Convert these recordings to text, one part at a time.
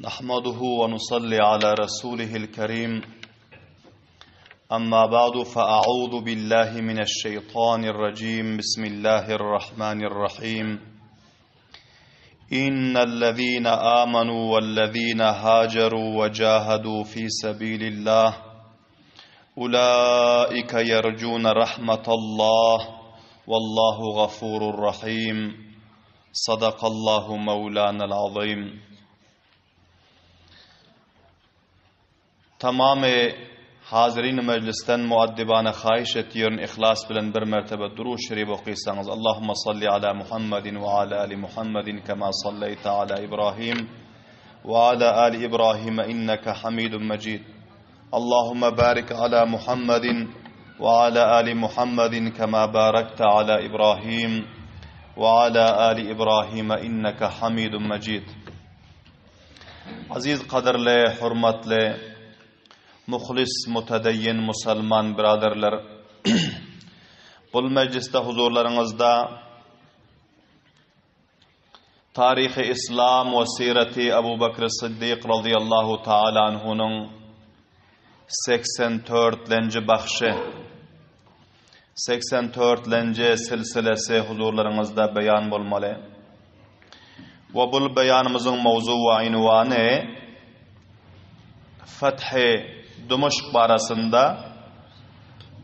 نحمده ونصلي على رسوله الكريم أما بعد فأعوذ بالله من الشيطان الرجيم بسم الله الرحمن الرحيم إن الذين آمنوا والذين هاجروا وجاهدوا في سبيل الله أولئك يرجون رحمة الله والله غفور رحيم Sadakallahu Mewlanal Azim. Tamamy hazirin mejlisden muaddibana haýyş etýärin yhlas bilen bir mertebe Durud Şerif okysaňyz Allahumma salli ala Muhammedin we ala ali Muhammedin kema salleýte ala Ibrahim we ala ali Ibrahim inneke Hamidun Mejid. Allahumma barik ala Muhammedin we ala ali Muhammedin kema barakte ala Ibrahim we ala ali Ibrahim inneke Hamidun Mejid. Aziz gadyrly, hormatly, muhlis, mutedeyyin musulman biraderler. Bul mejlisde huzurlaryňyzda Taryhy Yslam we Sireti Abu Bekr Syddyk razyýallahu taala anhunyň 84-lenji bahşy, 84-lenji silsilesi huzurlaryňyzda beýan bolmaly. We bul beýanymyzyň mowzu we ynwany Fethi Dymyşk barasynda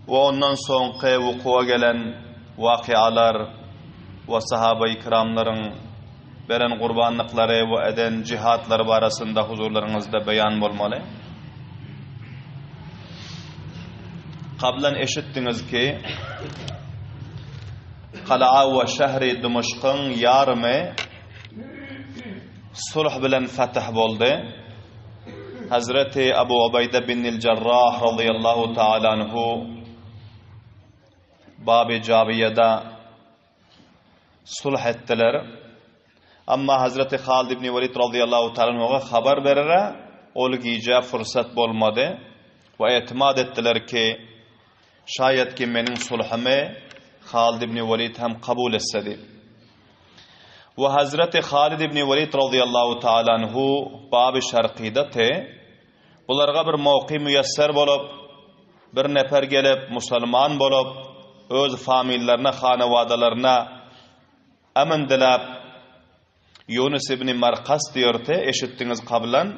we ondan soňky wukuwa gelen wakyalar we sahabaýy kiramlaryň beren gurbanlyklary we eden jihatlary barasynda huzurlaryňyzda beýan bolmaly. Kablan eşitdiňiz ki, Gal'a we şähri Dymyşkyň ýarymy sulh bilen fetih boldy. Hazreti Abu Ubeýde bin Jarrah razyýallahu taala anhu Baby Jabyýada sulh etdiler. Amma Hazreti Halid ibn Welid razyýallahu taala anhuga habar berere ol gije fursat bolmady we etimat etdiler ki, şaýat ki meniň sulhumy Halid ibn Welid hem kabul etse diýip. We Hazreti Halid ibn Welid razyýallahu taala anhu Baby Şarkyda te, bularga bir mowky müýesser bolup, bir neper gelip musulman bolup, öz famillerine, hanawadalarına emn diläp, Ýunus ibn Markas diýerti, eşitdiňiz kablan,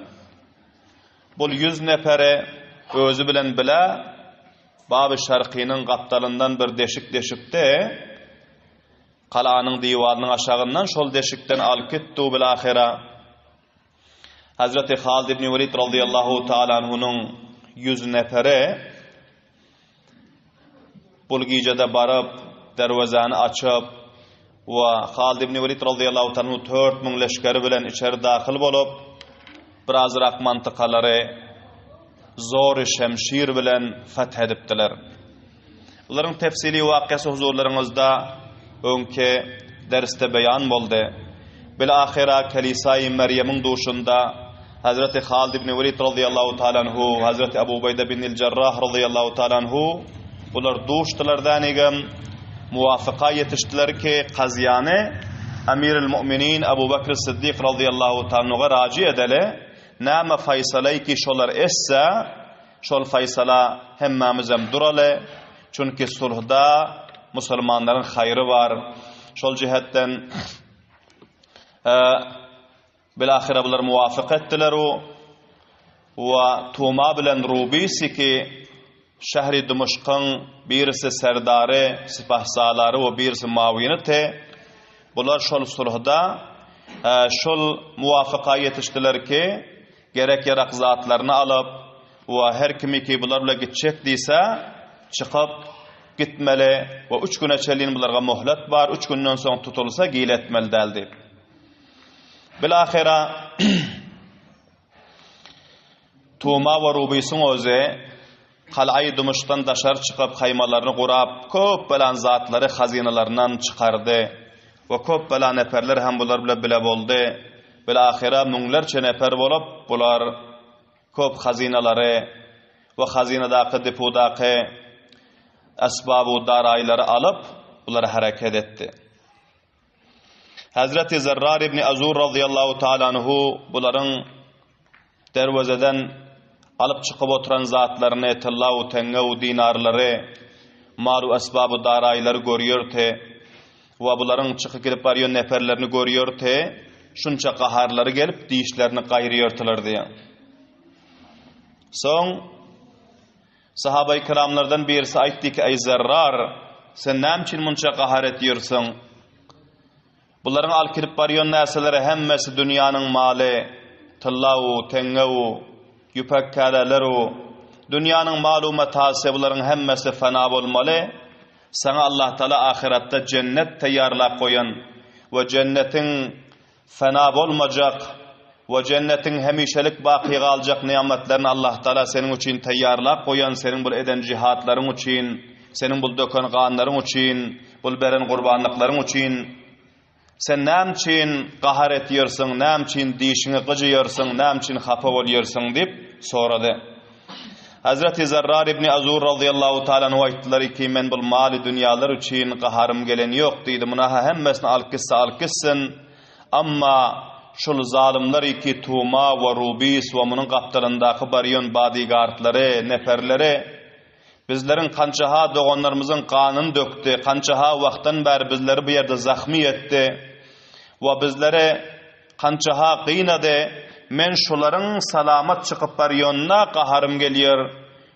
bul ýüz neperi özi bilen bile Baby Şarkynyň gapdalyndan bir deşik deşipdi, Galanyň diwarynyň aşagyndan şol deşikden alyp gitdi bilahyra Hazreti Halid ibn Welid razyýallahu taala anhunyň 100 neperi bul gijede baryp derwezäni açyp we Halid ibn Welid razyýallahu taala anhu 4000 leşgeri bilen içeri dahyl bolup birazrak mantykalary zory şemşir bilen feth edipdiler. Bularyň tefsili wakysy huzurlaryňyzda öňki dersde beýan boldy. Bil-ahyra Kelisaýy Merýemiň duşunda Hazreti Halid ibn Welid razyýallahu taala anhu, Hazreti Abu Ubeýde bin Jarrah razyýallahu taala anhu bular duşdular dänigem muwafyka ýetişdiler ki, kazyýany Amiril Mu'minin Abu Bekr Siddik razyýallahu taala anhuga raji edeli, näme faýsalaý ki şolar etse, Şol faýsala hemmämizem duraly, çünki sulhda musulmanlaryň haýry bar. Şol jihetden bilahyra bular muwafyk etdiler u we Tuma bilen Rubisi ki şähri Dymyşkyň birisi serdary, sipahsalary we birisi mawini te bular şol sulhda şol muwafyka ýetişdiler ki Gerek-ýarak zatlaryny alyp we her kimiki bular bile gitjek diýse, çykyp gitmeli we üç güne çenlin bularga möhlet bar, üç günden soň tutulsa gile etmeli däl diýip. Bilahyra Tuma we Rubisiň özi Kalaýy Dymyşkdan daşary çykyp haýmalaryny gurap, köp belan zatlary hazynalaryndan çykardy we köp bela neperler hem bular bile bile boldy. Bilahyra müňlerçe neper bolup, bular köp hazynalary we hazynadaky depodaky esbabu daraýylary alyp, bular hereket etdi. Hazreti Zerrar ibn Azur razyýallahu taala anhu bularyň. Derwezeden alyp çykyp oturan zatlaryny, tylla-u, teňňe-u, dinarlary, mal-u esbab-u daraýylary görýärdi we bularyň çykyp gidip barýan neperlerini görýärdi, şunça gaharlary gelip, dişlerini gaýyrýardylar diýýär. Soň sahabaýy kiramlardan birisi aýtdy ki, Eý Zerrar, sen näme üçin munça gahar etýärsiň? Bularyň alyp gidip barýan närseleri hemmesi dünýäniň maly, tylla-u, teňňe-u, ýüpek käleler-u, dünýäniň mal-u matasy bularyň hemmesi fena bolmaly. Saňa Allahtagala ahyretde jennet taýýarlap goýan we jennetiň fena bolmajak we jennetiň hemişelik baky galjak nygmatlaryny Allahtagala seniň üçin taýýarlap goýan seniň bul eden jihatlaryň üçin, seniň bul döken ganlaryň üçin, bul beren gurbanlyklaryň üçin sen näme üçin gahar etýärsiň, näme üçin dişiňi gyjyýarsyň, näme üçin hapa bolýarsyň diýip sorady. Hazreti Zarrar ibn Azur razyýallahu taala anhu aýtdylar ki, men bul maly dünýalar üçin gaharym gelen ýok diýdi. Munaha hemmesini alyp gitse alyp gitsin. Amma şul zalymlar iki Tuma we Rubis we munuň gapdalyndaky barýan bodyguardlary, neperleri bizleriň kança-ha doganlarymyzyň ganyny dökdi, kança-ha wagtdan bäri bizleri bu ýerde zahmy etdi we bizleri kança-ha gynady, men şularyň salamat çykyp barýanyna gaharym gelýär.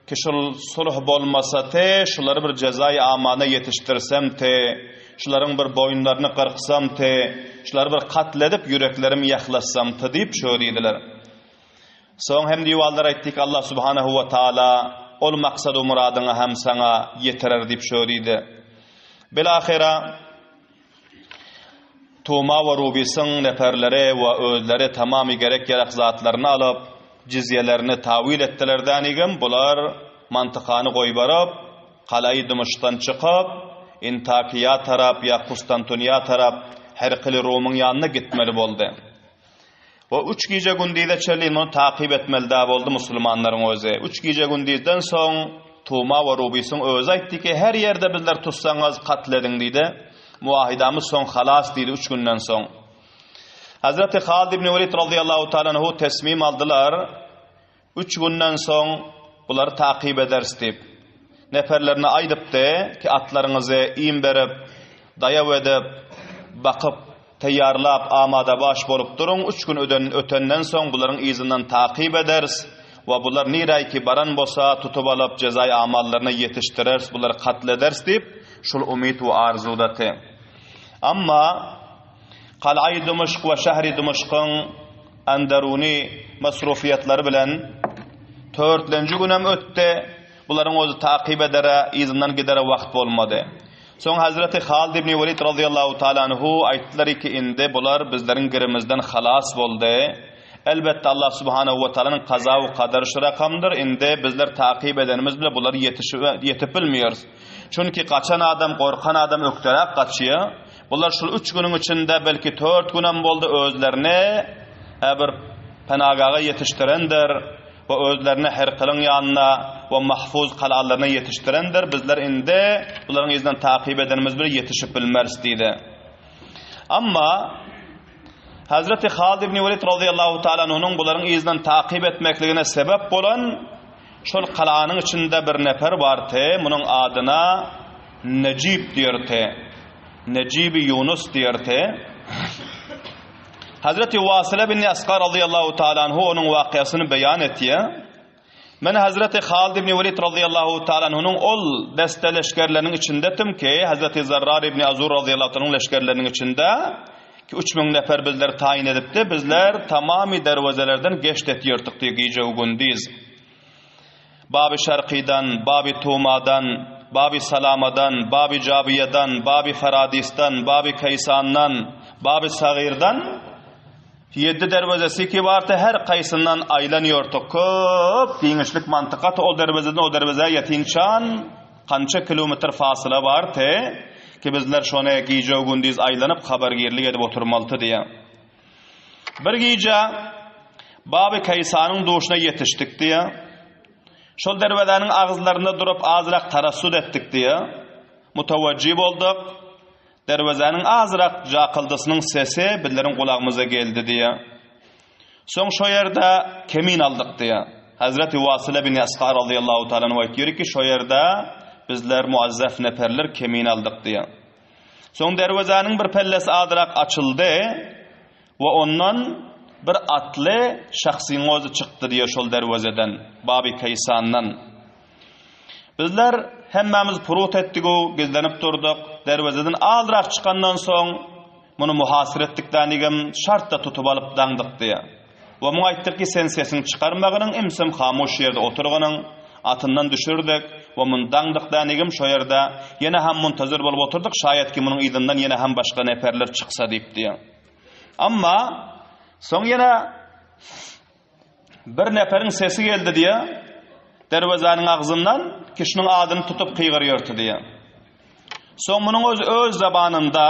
Ki şul sulh bolmasa te, şulary bir jezaýy amana ýetişdirsem te, şularyň bir boýunlaryny gyrksam te, şulary bir katl edip ýüreklerimi ýahlatsam te diýip şo diýdiler. Soň hem diwaldar aýtdy ki Allah subhanahu we taala ol maksadu myradyňy hem saňa ýetirer diýip şo diýdi. Bilahyra Tuma we Rubisiň neperleri we özleri tamamy gerek-ýarak zatlaryny alyp, jizýelerini tawil etdiler dänigem, bular mantykany goýbaryp, Kalaýy Dymyşkdan çykyp, Intakiýa tarap ýa Kustantunýa tarap Herkili Rumyň ýanyna gitmeli boldy. We üç gije-gündize çenli muny takyp etmeli-dä boldy musulmanlaryň özi. Üç gije-gündizden soň Tuma we Rubisiň özi aýtdy ki, her ýerde bizleri tutsaňyz katl ediň diýdi. Muahidamyz soň halas diýdi üç günden soň. Hazreti Halid ibn Welid razyýallahu taala anhu tesmim aldylar. Üç günden soň bulary takyp ederis diýip, neperlerine aýdypdy ki, atlaryňyzy iým berip, daýaw edip, bakyp, taýýarlap, amada-baş bolup duruň, üç gün ötenden soň bularyň yzyndan takyp ederis we bular niräki baran bolsa, tutup alyp, jezaý amallaryna ýetişdireris, bulary katl ederis diýip, şul umyt we arzuwdaty. Amma Kal'aýy Dymyşk we şähri Dymyşkyň Enderuny masrufiýetlary bilen törtlenji günem ötdi. Bularyň özi takyp edere, yzyndan gidere wagt bolmady. Soň Hazreti Halid ibn Welid razyýallahu taala anhu aýtdylar ki, indi bular bizleriň girimizden halas boldy. Elbetde Allah subhanahu we taalanyň kaza we kadary şu rakamdyr. Indi bizler takyp edenimiz bile bulary ýetişip ýetip bilmeýäris. Çünki gaçan adam, gorkan adam ökderäk gaçýar. Bular şul üç günüň içinde, belki tört günem boldy, özlerini bir penagaga ýetişdirendir we özlerini Herkalyň ýanyna we mahfuz galalaryna ýetişdirendir. Bizler indi bularyň yzyndan takyp edenimiz bile ýetişip bilmeris diýdi. Amma Hazreti Halid ibn Welid razyýallahu taala anhunyň bularyň yzyndan takyp etmekligine sebäp bolan şol galanyň içinde bir nefer bardy, munuň adyna Nejip diýerdi. Nejibi Ýunus diýerdi. Hazreti Wasyla bin Asga razyýallahu taala anhu onuň wakyýasyny beýan etýär. Men Hazreti Halid ibn Welid razyýallahu taala anhunyň ol deste leşgerleriniň içindedim ki, Hazreti Zarrar ibn Azur razyýallahu taala leşgerleriniň içinde ki 3000 nefer bizleri taýyn edipdi. Bizler tamamy derwezelerden geşt etýärdik diýip gije gündiz. Baby Şarkydan, Baby Tumadan, Baby Salamadan, Baby Jabyýadan, Baby Faradisdan, Baby Kaýsandan, Baby Sagyrdan ýedi derwezesi ki bardy, her kaýsyndan aýlanýordy. Köp giňişlik mantyka ol derwezeden o derwezä ýetinçan kança kilometr fasyla bardy ki bizler şony gije-gündiz aýlanyp habargirlik edip oturmalydy diýýär. Bir gije Baby Kaýsanyň duşuna ýetişdik diýýär. Şol derwezäniň agyzlarynda durup azrak tarassud etdik diýýär. Mutawajjy bolduk. Derwezäniň azrak jakyldysynyň sesi bizleriň gulagymyza geldi diýýär. Soň şo ýerde kemin aldyk diýýär. Hezreti Wasyla bin Esga razyýallahu taala anhu aýtýar ki, şo ýerde bizler muazzaf neperler kemin aldyk diýýär. Soň derwezäniň bir pellesi azrak açyldy we ondan bir atly şahsyň özi çykdy diýýär şol derwezeden, Baby Kaýsandan. Bizler hemmämiz purut etdik-u, gizlenip durduk. Derwezeden azrak çykandan soň, Muny muhasyr etdik dänigem, şartda tutup alyp daňdyk diýýär. We muňa aýtdyk ki, sen sesiňi çykarmagynyň, imsem hamuş ýerde oturgynyň, atyndan düşürdik we muny daňdyk dänigem şo ýerde ýene hem muntazyr bolup oturdyk, şaýat ki munuň yzyndan ýene hem başga neperler çyksa diýip diýýär. Amma soň ýene Bir neperiň sesi geldi diýýär. Derwezäniň agzyndan kişiniň adyny tutup gygyrýardy diýýär. Soň munuň özi öz zabanynda,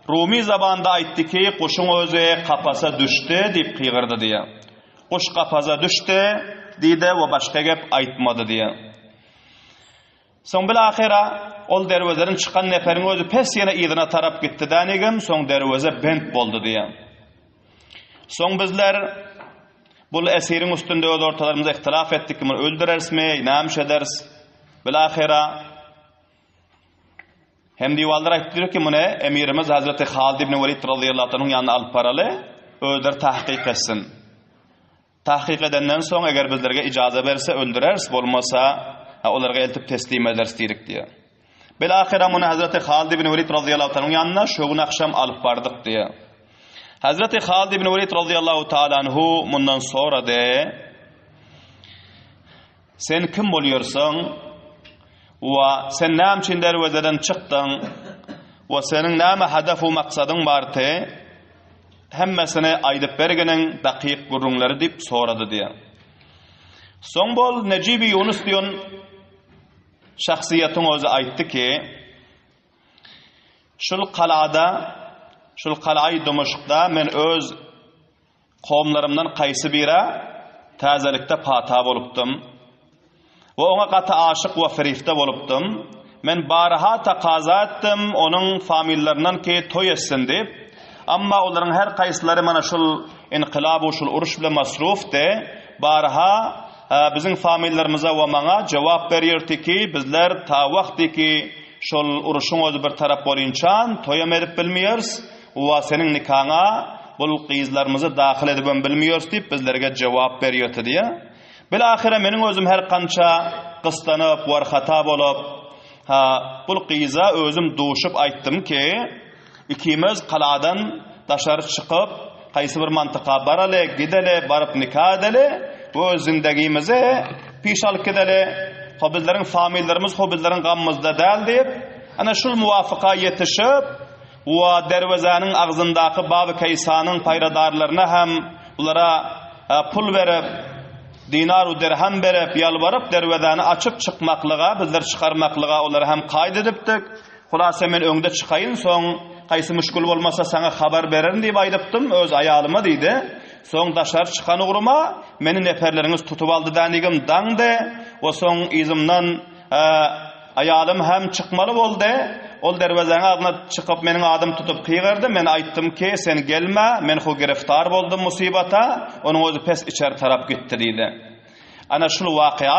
Rumi zabanda aýtdy ki, guşuň özi kapasa düşdi diýip gygyrdy diýýär. Guş kapaza düşdi diýdi we başga gep aýtmady diýýär. Soň bilahyra ol derwezeden çykan neperiň özi pes ýene yzyna tarap gitdi dänigem, soň derweze bent boldy diýýär. Soň bizler bul esiriň üstünde öz ortalarymyzda ihtilaf etdik ki, muny öldürerismi, näme iş ederis? Bilahyra hem diwallar aýtdylar ki, muny emirimiz Hazreti Halid ibn Welid razyýallahu anhuň ýanyna alyp baraly, özleri tahkyk etsin. Tahkyk edenden soň, eger bizlerge ijaza berse, öldüreris, bolmasa, olarga eltip teslim ederis diýdik diýýär. Bilahyra muny Hazreti Halid ibn Welid razyýallahu taala ýanyna şo gün agşam alyp bardyk diýýär. Hazreti Halid ibn Welid razyýallahu taala anhu mundan sorady. Sen kim bolýarsyň? We sen näme üçin derwezeden çykdyň? We seniň näme hadaf we maksadyň bardy? Hemmesini aýdyp berginiň dakyk gürrüňleri diýip sorady diýýär. Soň bol Nejibi Ýunus diýen şahsyýetiň özi aýtdy ki, Şul kalada, şul kalaýy Dymyşkda men öz Kowumlarymdan kaýsy bire täzelikde pata bolupdym we oňa gaty aşyk we firifte bolupdym. Men barha takaza etdim onuň famillaryndan ki toý etsin diýip. Amma olaryň her kaýsylary mana şul inkylab we şul uruş bile masrufdy. Barha biziň famillarymyza we maňa jogap berýärdi ki bizler ta wagty ki şol uruşyň özi bir tarap bolynçan toýam edip bilmeýäris. Wa seniň nikaňa bul gyzlarymyzy dahyl edibem bilmiýors diýip bizlerge jogap berýärdi diýýär. Bilahyra meniň özüm her kança gyssanyp warhata bolup, ha, bul gyza özüm duşup aýtdym ki, ikimiz kaladan daşary çykyp, haýsy bir mantyka baraly, gideli, baryp nika edeli we öz zindegimizi piş alyp gideli, ho bizleriň famillerimiz ho bizleriň gammyzda däl diýip, ana şul muwafyka ýetişip, We derwezäniň agzyndaky Baby Keýsanyň paýradarlaryna hem bulara pul berip, dinar-u dirhem berip, ýalbaryp, derwezäni açyp çykmaklyga, bizleri çykarmaklyga olary hem kaýyt edipdik. Hulasa men öňde çykaýyn, soň haýsy müşgil bolmasa saňa habar bererin diýip aýdypdym öz aýalyma diýdi. Soň daşary çykan ugruma meni neperleriňiz tutup aldy dänigim daňdy we soň yzymdan Aýalym hem çykmaly boldy. Ol derwezäň agzyna çykyp, meniň adymy tutup gygyrdy. Men aýtdym ki, sen gelme, men hu giriftar boldum musybata, onuň özi pes içeri tarap gitdi diýdi. Ana şul wakya,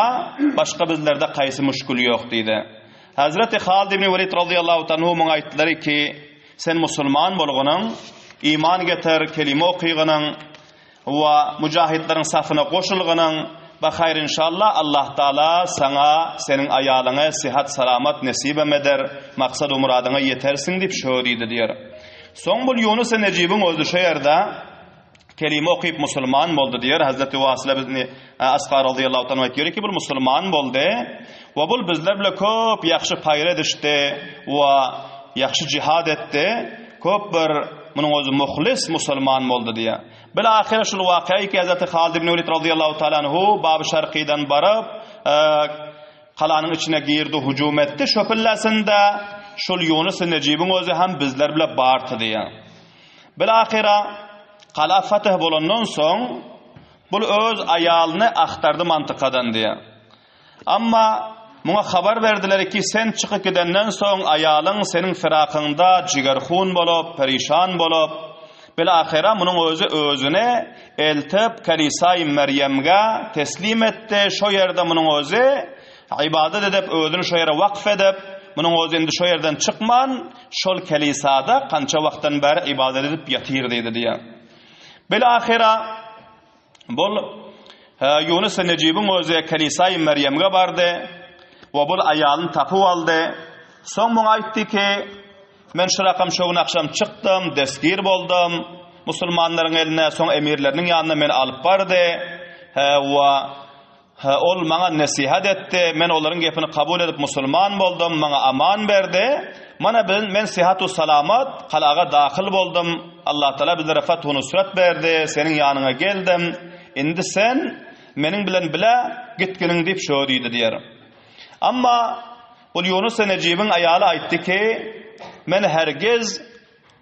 başga bizlerde kaýsy müşgül ýok diýdi. Hazreti Halid ibn Welid razyýallahu tanhu muňa aýtdylar ki, sen musulman bolgunyň, iman getir, kelime okygynyň, We mujahitleriň safyna goşulgynyň bahaýr inşallah Allah Taala saňa seniň aýalyňa sihat salamat nesibem eder maksad u myradyňa ýetersiň diýip şo diýdi diýer. Soň bul Ýunus Nejibiň özi şo ýerde kelime okyp musulman boldy diýer. Hazreti Wasyla ibn Asga razyýallahu taala aýtýar ki bul musulman boldy we bul bizler bile köp ýagşy paýra edişdi we ýagşy jihad etdi. Köp bir munuň özi muhlis musulman boldy diýýär. Bilahyra şul wakyýa ki Hazreti Halid ibn Welid razyýallahu taala anhu Bab Şarkydan baryp, galanyň içine girdi, hüjüm etdi. Şo pillesinde şul Ýunus Nejibiň özi hem bizler bile bardy diýýär. Bilahyra gala fetih bolandan soň bul öz aýalyny agtardy mantykadan diýýär. Amma muňa habar berdiler ki, sen çykyp gidenden soň aýalyň seniň fyrakyňda jigerhun bolup, perişan bolup, Bil-ahyra munuň özi özüni eltip Kelisaýy Merýemge teslim etdi, şo ýerde munuň özi ybadat edip, özüni şo ýere wakf edip, munuň özi indi şo ýerden çykman, şol kelisada kança wagtdan bäri ybadat edip ýatyr diýdi diýýär. Bil-ahyra bul Ýunus Nejibiň özi Kelisaýy Merýemge bardy we bul aýalyny tapyp aldy. Soň muňa aýtdy ki, Men şu rakam şo gün agşam çykdym, destgir boldum. Musulmanlaryň eline, soň emirleriniň ýanyna meni alyp bardy. We ol maňa nesihat etdi. Men olaryň gepini kabul edip musulman boldum, maňa aman berdi. Mana biz men syhatu salamat kalaga dahyl boldum. Allatagala bizlere fathu nusrat berdi. Seniň ýanyňa geldim. Indi sen meniň bilen bile gitginiň diýip şo diýdi diýer. Amma Ol Ýunus Nejibiň aýaly aýtdy ki, Men hergiz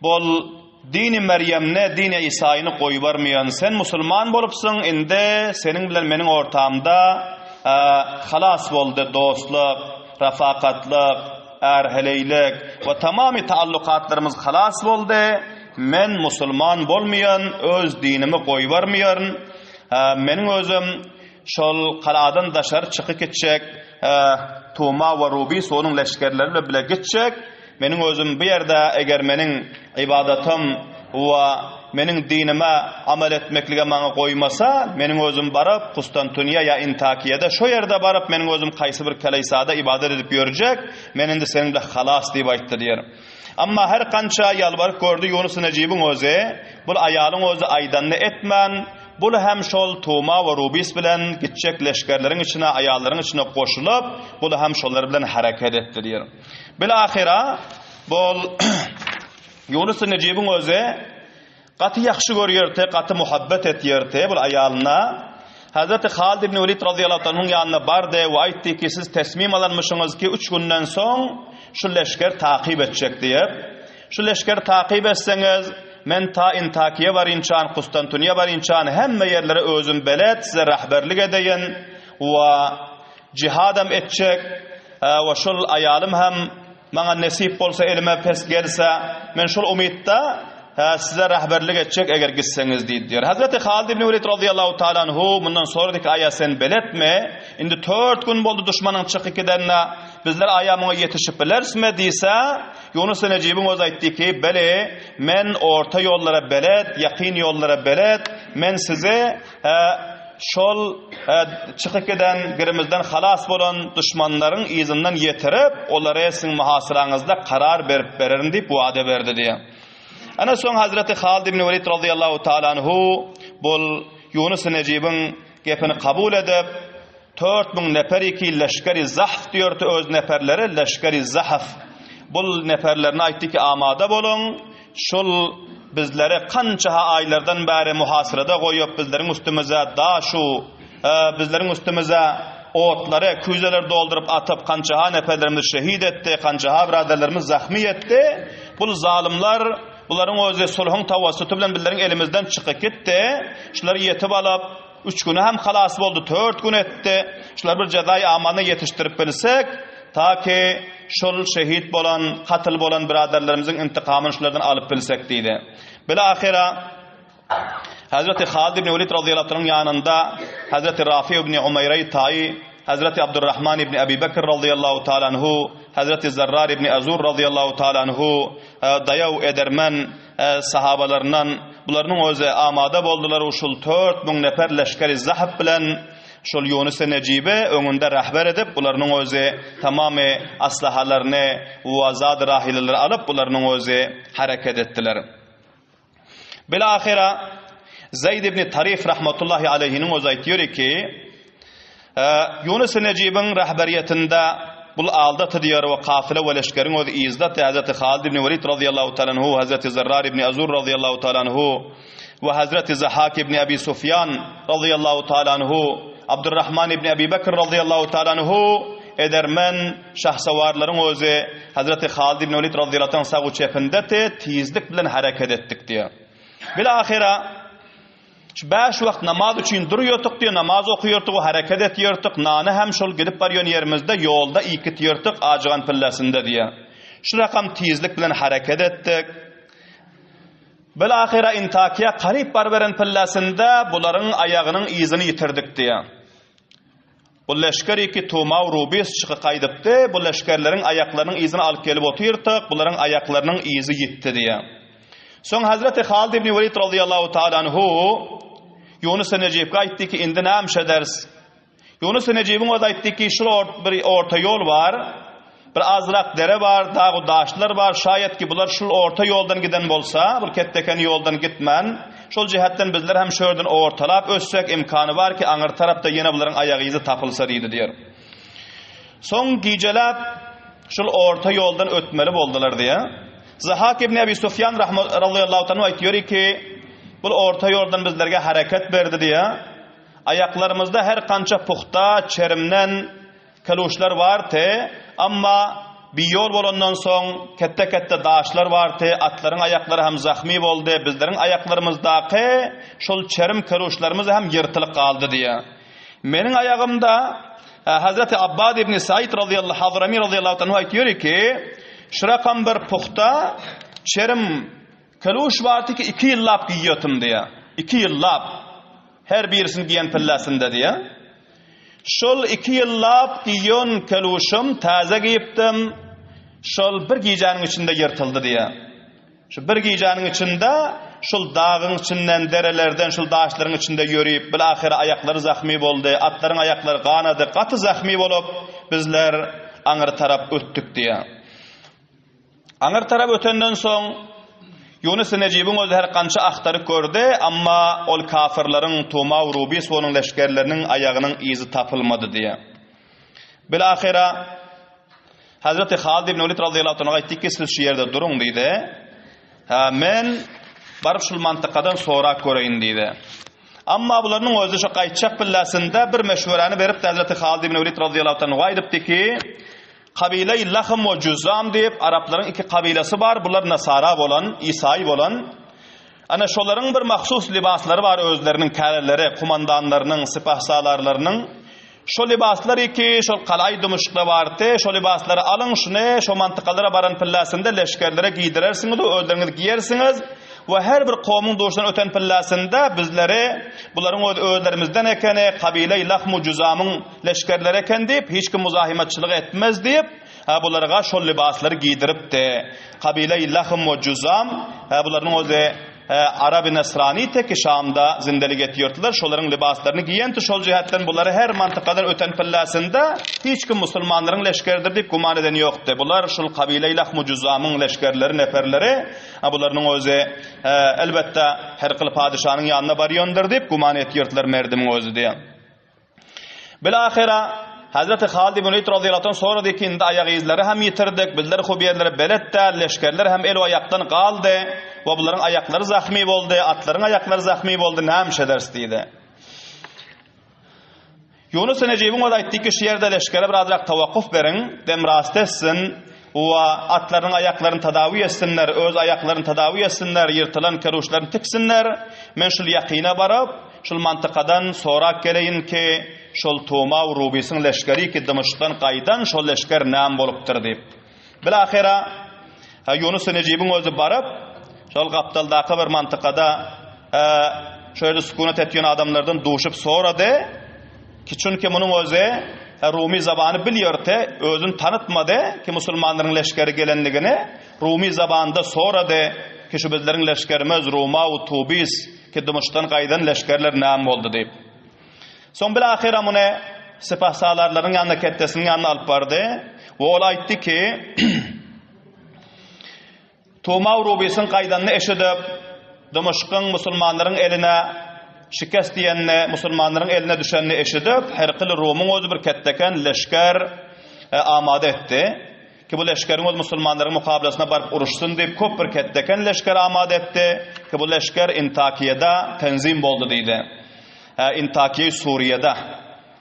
bol dini Merýemni, dini Isaýyny goýbarmaýan. Sen musulman bolupsyň, indi seniň bilen meniň ortamda halas boldy dostluk, rafakatlyk, är-heleýlik we tamamy taallukatlarymyz halas boldy. Men musulman bolmaýan, öz dinimi goýbarmaýaryn. Meniň özüm Şol galadan daşary çykyp gitjek, Tuma we Rubis onuň leşgerleri bilen bile gitjek. Meniň özüm bu ýerde, eger meniň ybadatym we meniň dinime amal etmeklige maňa goýmasa, meniň özüm baryp Kustantuniýa ýa Intakiýada şo ýerde baryp meniň özüm kaýsy bir keleýsada ybadat edip ýörjek, men indi seniň bilen halas diýip aýtdy diýer. Emma her kança ýalbaryp gördi Ýunus Nejibiň özi, bul aýalyň özi aýdanyny etmän, Bul hem şol Tuma we Rubis bilen gitjek leşgerleriň içine, aýallaryň içine goşulyp, bul hem şolar bilen hereket etdi diýýär. Bilahyra bul Ýunus Nejibiň özi gaty ýagşy görýärdi, gaty muhabbet etýärdi bul aýalyna. Hazreti Halid ibn Welid razyýallahu anhuň ýanyna bardy we aýtdy ki, siz tesmim alanmyşyňyz ki, üç günden soň şu leşger takyp etjek diýip. Şu leşgeri takyp etseňiz, men ta Intakiýa barynçan, Kustantuniýa barynçan hemme ýerlere özüm belet, size rahberlik edeýin we jihadam etjek we şol aýalym hem maňa nesip bolsa elime pes gelse, men şol umytda size rahberlik etjek eger gitseňiz diýdi diýýär. Hazreti Halid ibn Welid razyýallahu taala anhu mundan sorady ki, aýa sen beletmi? Indi tört gün boldy duşmanyň çykyp gidenine, bizler aýa muňa ýetişip bilerismi diýse, Ýunus Nejibiň özi aýtdy ki, Beli, men orta ýollara belet, ýakyn ýollara belet, men sizi şol çykyp giden girimizden halas bolan duşmanlaryň yzyndan ýetirip, olary siziň muhasyraňyzda karar berip bererin diýip wada berdi diýýär. Ana soň Hazreti Halid ibn Welid razyýallahu taala anhu bul Ýunus Nejibiň gepini kabul edip, 4000 neper iki leşgeri zahf diýerdi öz neperleri leşgeri zahf. Bul neperlerine aýtdy ki amada boluň, şul bizleri kança aýlardan bäri muhasyrada goýup bizleriň üstümize daşu bizleriň üstümize otlary, küýzeleri dolduryp atyp kança neperlerimizi şehit etdi, kança biraderlerimiz zahmy etdi. Bul zalymlar bularyň özi sulhuň tawassuty bilen bizleriň elimizden çykyp gitdi. Şulary ýetip alyp Üç güni hem halas boldy, tört gün etdi. Şulary bir jezaýy amana ýetişdirip bilsek, ta ki şol şehit bolan, katyl bolan biraderlerimiziň intikamyny şulardan alyp bilsek diýdi. Bilahyra Hazreti Halid ibn Welid razyýallahu anhuň ýanynda Hazreti Rafi ibn Umaýraý Taýy, Hazreti Abdurrahman ibn Abi Bekr razyýallahu taala anhu, Hazreti Zarrar ibn Azur razyýallahu taala anhu daýaw edermen sahabalaryndan bularynyň özi amada boldular we şul 4000 nefer leşgeri zahp bilen şol Ýunus Nejibi öňünde rehber edip bularynyň özi tamamy aslahalaryny we zady rahileleri alyp bularynyň özi hereket etdiler. Bilahyra Zeýd ibn Tarif rahmatullahi aleýhiniň özi aýtýar ki, Ýunus Nejibiň rehberiýetinde bul aldaty diýer we kafile we leşgeriň özi yzdaty Hazreti Halid ibn Welid razyýallahu taala anhu, Hazreti Zerrar ibn Azur razyýallahu taala anhu we Hazreti Zahak ibn Abi Sufýan razyýallahu taala anhu, Abdurrahman ibn Abi Bekr razyýallahu taala anhu edermen şahsawarlaryň özi Hazreti Halid ibn Welid razyýallahu taala sag çepindeti tizlik bilen hereket etdik diýer. Bilahyra Şu bäş wagt namaz üçin durýardyk diýýär, namaz okaýardyk we hereket etýärdik, nany hem şol gidip barýan ýerimizde ýolda iýkitýärdik, ajygan pillesinde diýýär. Şu rakam tizlik bilen hereket etdik. Bil-ahyra Intakiýa garyp baryberen pillasynda bularyň aýagynyň yzyny ýitirdik diýýär. Bu leşger iki Tumaw Rubis çyky gaýdypdy, bu leşgerleriň aýaklarynyň yzyny alyp gelip otyrdyk, bularyň aýaklarynyň yzy ýitdi diýýär. Soň Hazreti Halid ibn Welid razyýallahu taala anhu Ýunus Nejipge aýtdy ki, indi näme iş ederis? Ýunus Nejibiň özi aýtdy ki, şul bir orta ýol bar, bir azrak dere bar, dag-u daşlar bar, şaýat ki bular şul orta ýoldan giden bolsa, bir ketdeken ýoldan gitmän, şol jähetden bizler hem şu ýerden ortalap ötsek, imkany bar ki aňyr tarapda ýene bularyň aýak yzy tapylsa diýdi diýer. Soň gijeläp şul orta ýoldan ötmeli boldular diýer. Zahak ibn Abi Sufýan razyýallahu anhu aýtýar ki, bul orta ýoldan bizlerge hereket berdi diýer. Aýaklarymyzda her kança puhta çerimden keluşlar bardy, amma bir ýol bolandan soň ketde-ketde daşlar bardy, atlaryň aýaklary hem zahmy boldy, bizleriň aýaklarymyzdaky şol çerim keluşlarymyz hem ýyrtylyp galdy diýýär. Meniň aýagymda Hazreti Abbad ibn Said razyýallahu Hadrami razyýallahu anhu aýtýar ki, şu rakam bir puhta çerim keluş bardy ki, iki ýyllap giýýotum diýýär. Iki ýyllap. Her birisini giýen pillasynda diýýär. Şol iki ýyllap giýen keluşym täze giýipdim. Şol bir gijäniň içinde ýyrtyldy diýýär. Şu bir gijäniň içinde şol dagyň içinden, derelerden, şol daşlaryň içinde ýörüp, bilahyra aýaklary zahmy boldy, atlaryň aýaklary ganady, gaty zahmy bolup, bizler aňry tarap ötdük diýýär. Aňyr tarap ötenden soň, Ýunus Nejibiň özi her gança agtaryp gördi, amma ol kafyrlaryň Tumaw Rubis we onuň leşgerleriniň aýagynyň yzy tapylmady diýýär. Bilahyra, Hazreti Halid ibn Welid razyýallahu anhu aýtdy ki, siz şu ýerde duruň diýdi. Ha, men baryp şul mantykadan sorap göreýin diýdi. Amma bularynyň özi şu gaýtjak billasynda bir meşweräni beripdi Hazreti Halid ibn Welid razyýallahu anhu aýdypdy ki, Kabileý Lahm we Jüzzam diýip, araplaryň iki kabilasy bar, bular nasara bolan, isaýy bolan. Ana, şolaryň bir mahsus lybaslary bar özleriniň käreleri, kumandanlarynyň, sypahsalarlarynyň. Şo lybaslar iki, şol Kalaý Dymyşkda bardy, şo lybaslary alyň, şuny şo mantykalara baran pillasynda leşgerlere giýdirersiňiz we özleriňiz giýersiňiz we her bir kowmuň duşdan öten pillasynda bizleri bularyň öz özlerimizden ekeni, kabileý Lahm we Jüzzamyň Leşgerler eken diýip, hiç kim muzahymatçylyk etmez diýip, hä, bularga şol lybaslary giýdiripdi. Kabile-i Lahm we Juzam, hä, bularyň özi, hä, araby nesrani teki Şamda zindelik etýärdiler, şolaryň lybaslaryny giýenti, şol jähetden bulary her mantykadan öten pillasynda hiç kim musulmanlaryň leşgeridir diýip güman eden ýokdy. Bular şul kabile-i Lahm we Juzamyň leşgerleri, neperleri, hä, bularynyň özi, hä, elbetde, Herkil padyşanyň ýanyna barýandyr diýip güman etýärdiler merdimiň özi diýen. Bilahyra, Hazreti Halid ibn Welid razyýallahu anh sorady ki, indi aýak yzlary hem ýitirdik, bizler bu ýerlere belet däl, leşgerler hem el aýakdan galdy we bularyň aýaklary zahmy boldy, atlaryň aýaklary zahmy boldy, näme iş ederis diýdi. Ýunus Nejibiň özi aýtdy ki, şu ýerde leşgere birazrak tawakkuf beriň, dem rast etsin we atlarynyň aýaklaryny tadawi etsinler, öz aýaklaryny tadawi etsinler, ýyrtylan keruşlaryny tiksinler, men şul ýakyna baryp, Şul mantykadan sorap geleýin ki, şol Tumaw Rubisiň leşgeri ki Dymyşkdan gaýdan şol leşger näme bolupdyr diýip. Bilahyra, Ýunus Nejibiň özi baryp, şol gapdaldaky bir mantykada şo ýerde sukunat etýän adamlardan duşup sorady ki, çünki munuň özi Rumy zabany bilýärdi, özüni tanytmady ki musulmanlaryň leşgeri gelendigini, Rumy zabanda sorady ki şu bizleriň leşgerimiz Rumaw Tubis, Ki Dymyşkdan gaýdan leşgerler näme boldy diýip. Soň bilahyra muny sypahsalarlaryň ýanyna ketdesiniň ýanyna alyp bardy we ol aýtdy ki, Tumaw Rubisiň gaýdanyny eşidip, Dymyşkyň musulmanlaryň eline şikes diýenini, musulmanlaryň eline düşenini eşidip, Herkil Rumyň özi bir ketdeken leşger e, amada etdi. Ki bu leşgeriň öz musulmanlaryň mukabalasyna baryp uruşsyn diýip köp bir ketdeken leşger amada etdi. Ki bu leşger Intakiýada tenzim boldy diýdi. Hä Intakiýe Suriýada.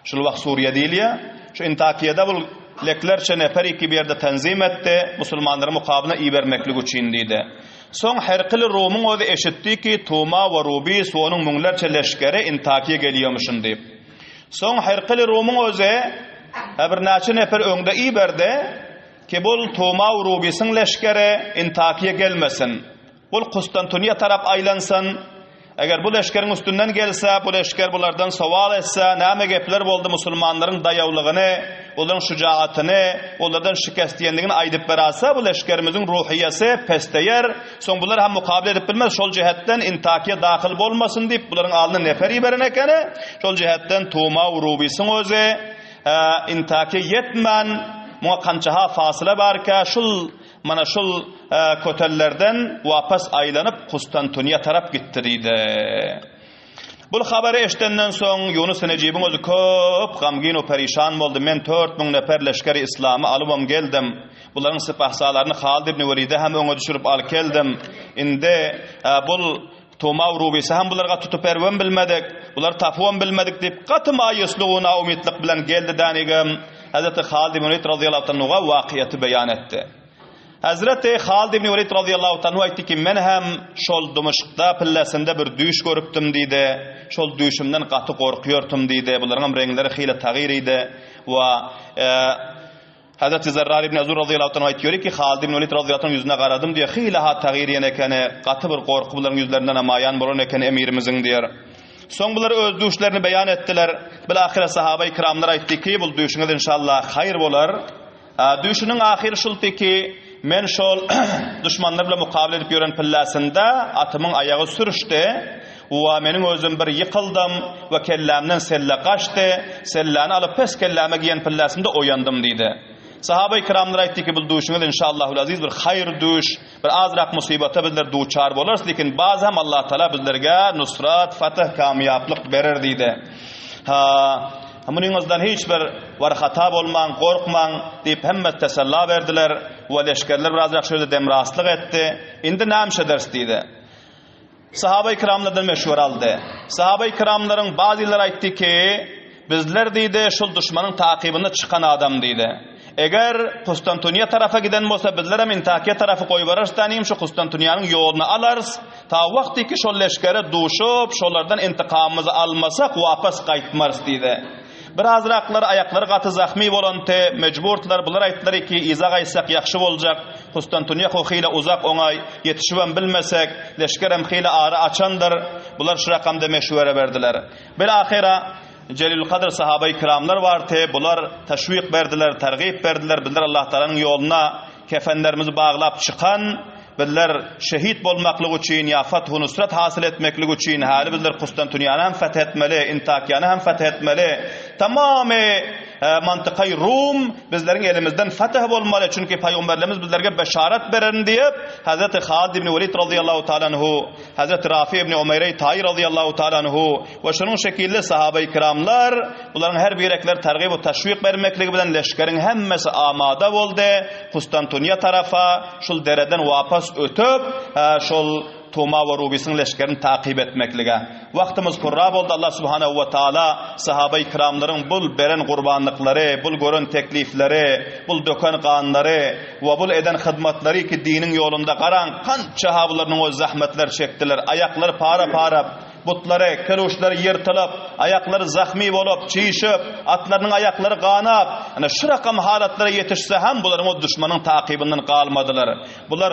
Şul wagt Suriýa diýilýär. Şu Intakiýada bu leklerçe neper iki bir ýerde tenzim etdi, musulmanlaryň mukabylyna ibermeklik üçin diýdi. Soň Herkili Rumyň özi eşitdi ki Tuma we Rubis we onuň müňlerçe leşgeri Intakiýa gelýärmişin diýip. Soň Herkili Rumyň özi birnäçe neper öňde iberdi ki bul Tumaw Rubisiň leşgeri Intakiýa gelmesin. Bul Kustantuniýa tarap aýlansyn. Eger bu leşgeriň üstünden gelse, bu leşger bulardan sowal etse, näme gepler boldy musulmanlaryň daýawlygyny, olaryň şujaatyny, olardan şikest iýendigini aýdyp beralsa, bu leşgerimiziň ruhyýesi pesleýär, soň bular hem mukabele edip bilmez, şol jähetden Intakiýa dahyl bolmasyn diýip, bularyň alnyna nefer iberen ekeni, şol jähetden Tumaw Rubisiň özi Intakiýa ýetmän, muňa kança-ha fasyla barka, şul Mana şul kötellerden wapas aýlanyp Kustantuniýa tarap gitdi diýdi. Bul habary eşidenden soň Ýunus Nejibiň özi köp gamgyn we perişan boldy. Men 4000 nefer leşgeri yslamy alybam geldim. Bularyň sypahsalaryny Halid ibn Welide hem öňe düşürip alyp geldim. Indi bul Tumaw Rubisi hem bularga tutup beribem bilmedik, bulary tapybam bilmedik diýip, gaty maýuslyk we naumytlyk bilen geldi dänigem, Hezreti Halid ibn Welid razyýallahu anhuga wakyýaty beýan etdi. Hezreti Halid ibn Welid razyýallahu anhu aýtdy ki, men hem şol Dymyşkda pillesinde bir düýş görüpdim diýdi. Şol düýşümden gaty gorkuýartym diýdi. Bularyň hem reňleri hile tagyr idi we Hazreti Zerrar ibn Azur razyýallahu anhu aýtýar ki, Halid ibn Welid razyýallahu anhu ýüzüne garadym diýýär, hile-ha tagyr ýen ekeni, gaty bir gorky bularyň ýüzlerinde namaýan bolan ekeni emirimiziň diýýär. Soň bular öz düýşlerini beýan etdiler. Bilahyra sahabaýy kiramlar aýtdy ki, bul düýşüňiz inşallah haýyr bolar. Düýşüniň ahyry şuldy ki, men şol duşmanlar bilen mukabele edip ýören pilläsinde atymyň aýagy sürüşdi. We meniň özüm bir ýykyldym we kellämden selle gaçdy, selläni alyp pes kelläme giýen pilläsimde oýandym diýdi. Sahabaýy kiramlar aýtdy ki, bul duşuňyz inşallahul aziz bir haýyr düş, bir azrak musybata bizler duçar bolarys, lekin baz hem Allah Taala bizlerge nusrat, fatih, kamýaplyk berer diýdi. Ha, munyňyzdan hiç bir war hata bolmaň, gorkmaň diýip hemme tesella berdiler we leşgerler birazrak şu ýerde demrastlyk etdi. Indi näme ederis diýdi. Sahabaýy kiramlardan meşwere aldy. Sahabaýy kiramlaryň bazylary aýtdy ki, Bizler diýdi, şul duşmanyň takybynda çykan adam diýdi. Eger Kustantuniýa tarapa giden bolsa, bizlerem Intakiýa tarapy goýbararys dänim, şu Kustantuniýanyň ýoluny alarys. Ta wagty ki şol leşgere duşup, şolardan intikamymyzy almasak, wapas gaýtmarys diýdi. Birazraklar aýaklary gaty zahmy bolanty, mejburdylar, bular aýtdylar ki, yza gaýtsak ýagşy boljak. Kustantunýa hile uzak oňa ýetişibem bilmesek, leşgerem hile ara açandyr. Bular şu rakamda meşwere berdiler. Bilahyra Jelilkadr sahabaýy kiramlar bardy, bular teşwik berdiler, tergip berdiler, bizler Allah Tagalanyň ýoluna kefenlerimizi baglap çykan, bizler şehit bolmaklyk üçin ýa fathu nusrat hasyl etmeklik üçin häli bizler Kustantunýany hem feth etmeli, Intakiýany hem feth etmeli. Tamamy Mantykaý Rum bizleriň elimizden fetih bolmaly, çünki pygamberlerimiz bizlerge beşaret bererin diýip, Hazreti Halid ibn Welid razyýallahu taala anhu, Hazreti Rafi ibn Umeýreý Taýy razyýallahu taala anhu we şonuň şekilli sahabaýy kiramlar bularyň her birekleri tergib we teşwik bermekligi bilen leşgeriň hemmesi amada boldy, Kustantunýa tarapa şul dereden wapas ötüp, şol Tuma we Rubisiň leşgerini takyp etmeklige. Wagtymyz kurra boldy Allah subhanehu we taala sahabaýy kiramlaryň bul beren gurbanlyklary, bul gören teklifleri, bul döken ganlary we bul eden hyzmatlary ki diniň ýolunda garaň kança bularynyň öz zahmetler çekdiler aýaklary para para butlary keluşlary ýyrtylyp aýaklary zahmy bolup çişip atlarynyň aýaklary ganap ana şu rakam halatlara ýetişse hem bularyň o duşmanyň takybyndan galmadylar. Bular,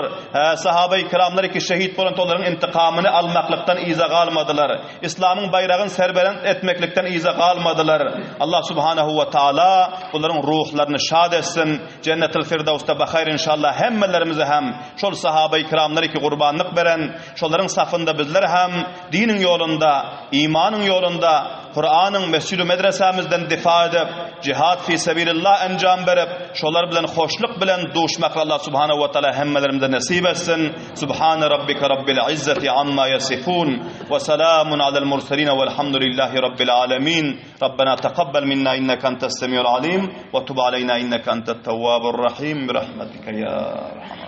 sahabaýy kiramlar ki şehit bolan olaryň intikamyny almaklykdan yza galmadylar. Islamyň baýragyny serbelent etmeklikden yza galmadylar. Allah subhanahu we taala bularyň ruhlaryny şad etsin. Jennetil Firdawsda bahaýr inşallah hemmelerimizi hem şol sahabaýy kiramlar ki gurbanlyk beren şolaryň safynda bizler hem diniň ýolunda, imanyň ýolunda Kuranyň mesjid-u medresämizden difa edip, jihad fi sebilillah enjam berip, şolar bilen hoşluk bilen duşmakly Allah subhanahu we taala hemmelerimize nesip etsin. Subhane rabbike rabbil izzeti amma yasifun we selamun alel murselin velhamdülillahi rabbil alemin. Rabbena tekabbel minna inneke entes semiul alim ve tub aleyna inneke entet tevvabur rahim bi rahmetike ya erhamer.